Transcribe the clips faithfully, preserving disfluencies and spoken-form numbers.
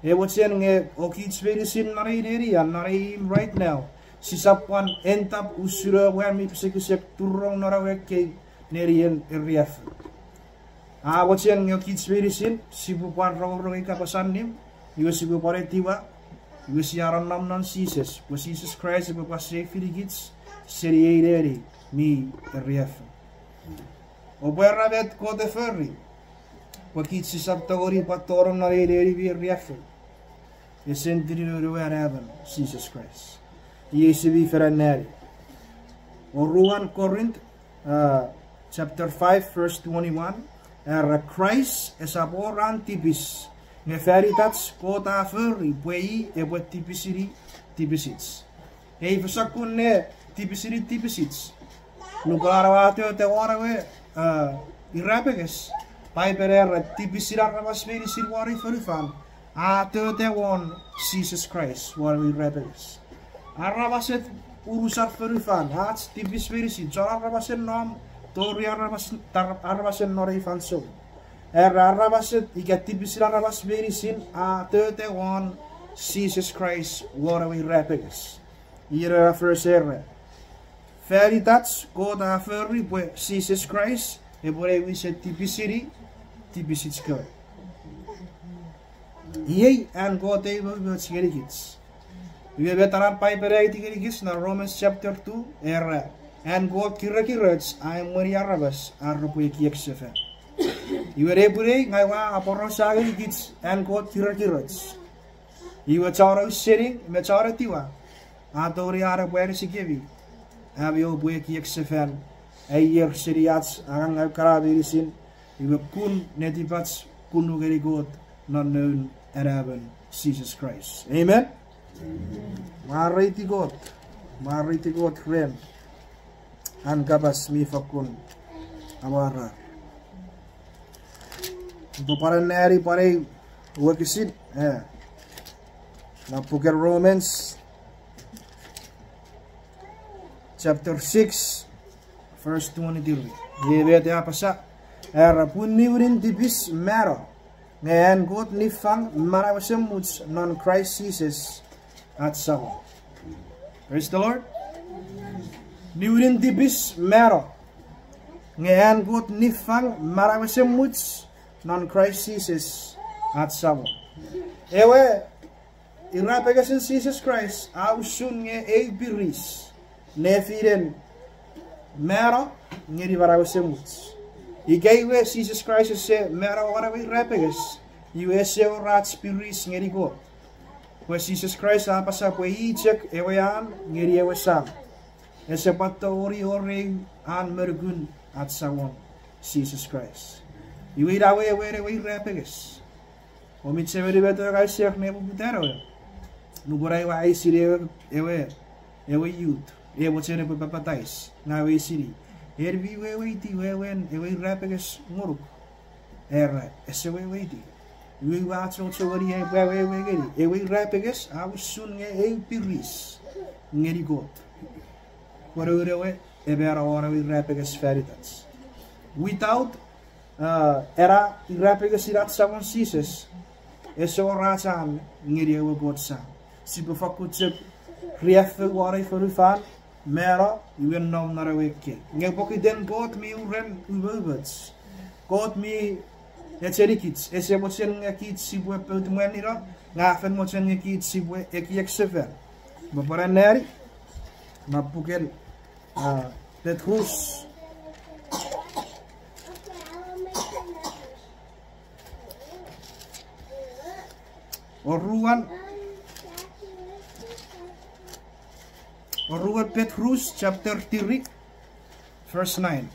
E mochen nge okich meinisin non ei neni, a non ei imw right now, sisap pwan end up usun ewe mwan mi pisekisek turunong non ewe ekkei nenien eriaffou. A mochen nge okich meinisin sipwe pwan rongorong ei kapas allim, iwe sipwe pwan etiwa, iwe sia nonnom non Jises, pwe Jises Kraist epwe pwan sefenikich seni ei neni mi eriaffou. Oupwe era met Kot e fori pwe kich sisap tongeni pwan tonong non ei neni mi eriaffou. Esen tininen ewe Anaemon Jises Kraist. Iei sia mi fen anneani. Oruan Korint, uh, chapter five, verse twenty-one. Era Kraist esap wor an tipis, nge fan itach Kot a fori pwe i epwe tipisini tipisich. Ei fosokkun ne tipisini tipisich. Nupwen a no a tota won ewe, uh, irapenges, Paipen era tipisin aramas meinisin won ei fonufan a tota won Jises Kraist won ewe irapenges. Aramasen unusan fonufan, ach tipis meinisin, chon aramasen nom, tori aramas, tar-, aramasen non ei fansoun. Era aramasen ika tipisin aramas meinisin a tota won Jises Kraist won ewe irapenges. Iei ewe verse era, fan itach Kot a fori pwe Jises Kraist epwe ne wisen tipisini tipisich kewe. Iei an Kot ei umoumoch ngenikich. Iwe met ena Paipen a aiti ngenikich non Romans chapter two, era, an Kot kirekiroch a emweni aramas ar repwe ekiek sefan. Iwe nepwinei ngang ua aporausa ngenikich an Kot kirekiroch. Iwe chon ausening me chon etiwa, a tongeni an epwe anisikemi, ami oupwe ekiek sefan, aier seni ach angang kana meinisin, iwe kun netipach kunu ngeni Kot non noun Anaemon Jises Kraist. Amen? Mwareiti Kot. Mwareiti Kot ren an kapas mi fakkun amwarar. Upwe pwan anneani pwan ei wokisin, eh, non puken Romans chapter six, verse twenty-three. Iei met a apasa, era pun niwinin tipis mano, nge an Kot niffang manau esemuch non Kraist Jises ach Samon. Praise the Lord. Niwinin tipis mano, nge an Kot niffang manau esemuch non Kraist Jises ach Samon. Ewe irapengesin Jises Kraist a usun nge eu piris nefinen mano ngeni manau esemuch. Ika iwe Jises Kraist ese mano won ewe irapenges, iwe ese wor ach piris ngeni Kot. Pwe Jises Kraist a apasa pwe i chok ewe an ngeni ewe Sam. Ese pwan tongeni wor eu an me nukun ach Samon Jises Kraist. Iwe ina wewen ewe irapenges. Omi chechemeni met ngang ua share nepoputan ewe, nupwen ai ua eisini ewe, ewe, ewe youth e mochen epwe papatais, ngang ua eisini, en mi weweiti wewen ewe irapenges ngonuk? Era ese weweiti. Iwe ua achocho ngeni ai upwe awewe ngeni ewe irapenges a usun nge eu piris ngeni Kot. Pwe noun ewe e mano won ewe irapenges fan itach. Without, uh, ena irapengesin ach Samon Jises, ese wor ach an ngeni ewe Kot Sam. Sipwe fakkun chok riaffou won ei fonufan, mano, iwe nom non ewe ekkei. Nge pokiten Kot mi uren umoumoch, Kot mi echenikich, ese mochen nge kich sipwe pout mwanino, nge a fen mochen nge kich sipwe ekiek sefan. Upwe pwan anneani non puken, ah, Petrus. Oruan, Oruan Petrus chapter three, verse nine.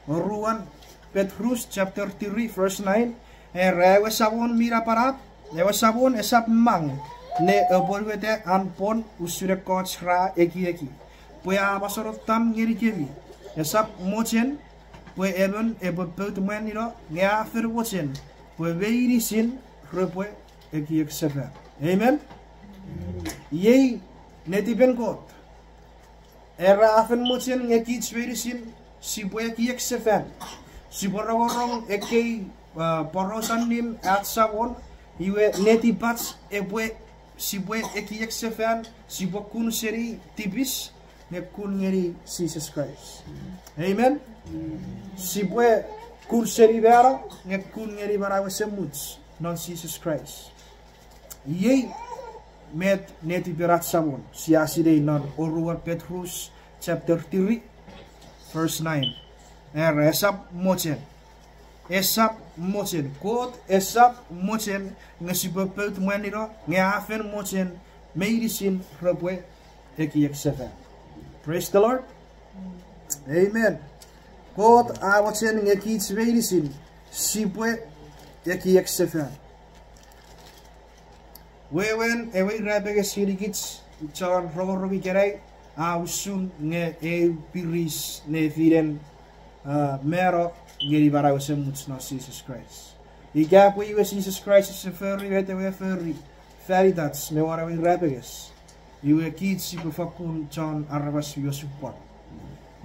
Oruan Petrus chapter three, verse nine. Era ewe Samon mi napanap, ewe Samon esap mang ne apwonueta an pwon usun ekkoch ra ekieki, pwe a mosonottam ngenikemi. Esap mochen pwe emon epwe pout mwanino, nge a fen mochen pwe meinisin repwe ekiek sefan. Amen? Iei netipen Kot. Era a fen mochen nge kich meinisin sipwe ekiek sefan. Sipwe rongorong ekkei, uh, poraus allim ach Samon, Iwe netipach epwe, sipwe ekiek sefan, sipwe kun seni tipis, nge kun ngeni Jises Kraist. Amen? Sipwe kun seni mano, nge kun ngeni manau esemuch non Jises Kraist. Iei met netipen ach Samon, sia sinei non oruan Petrus chapter three, verse nine. Era esap mochen. Esap mochen. Kot esap mochen nge sipwe pout mwanino, nge a fen mochen meinisin repwe ekiek sefan. Praise the Lord. Amen. Kot a mochen nge kich meinisin sipwe ekiek sefan. Wewen ewe irapenges ngenikich chon rongorong ikenai, a usun nge eu piris nefinen, a, mano ngeni manau esemuch non Jises Kraist. Ika pwe iwe Jises Kraist ese fori met ewe a fori fan itach me won ewe irapenges, iwe kich sipwe fakkun chon aramas mi osupwang.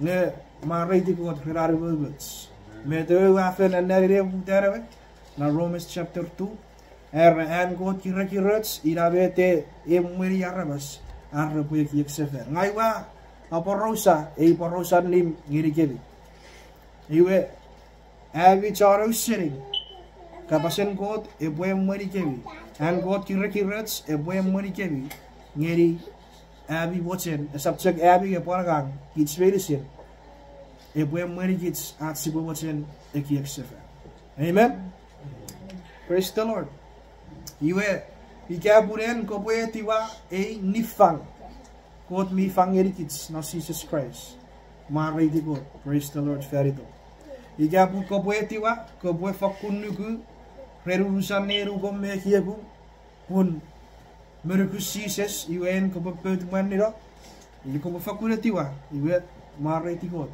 Nge mwareiti Kot ren an umoumoch. Met ewe a fen anneani ne poputan ewe, non Romans chapter two, era an Kot kirekiroch ina met e emweni aramas ar repwe ekiek sefan. Ngang ua aporausa ei poraus allim ngenikemi. Iwe, ami chon ausening, kapasen Kot epwe emwenikemi. An Kot kirekiroch epwe emwenikemi ngeni ami mochen, esap chok ami nge pwan ngang, kich meinisin, epwe emwenikich ach sipwe mochen ekiek sefan. Amen? Praise the Lord. Iwe, ika pun en kopwe etiwa ei niffang Kot mi fang ngenikich non Jises Kraist. Mwareiti Kot, praise the Lord, fan itom. Ika pun kopwe etiwa, kopwe fakkun nuku ren unusan nenukom me ekiekum, pun me nukun Jises, iwe en kopwe pout mwanino, iwe kopwe fakkun etiwa, iwe mwareiti Kot.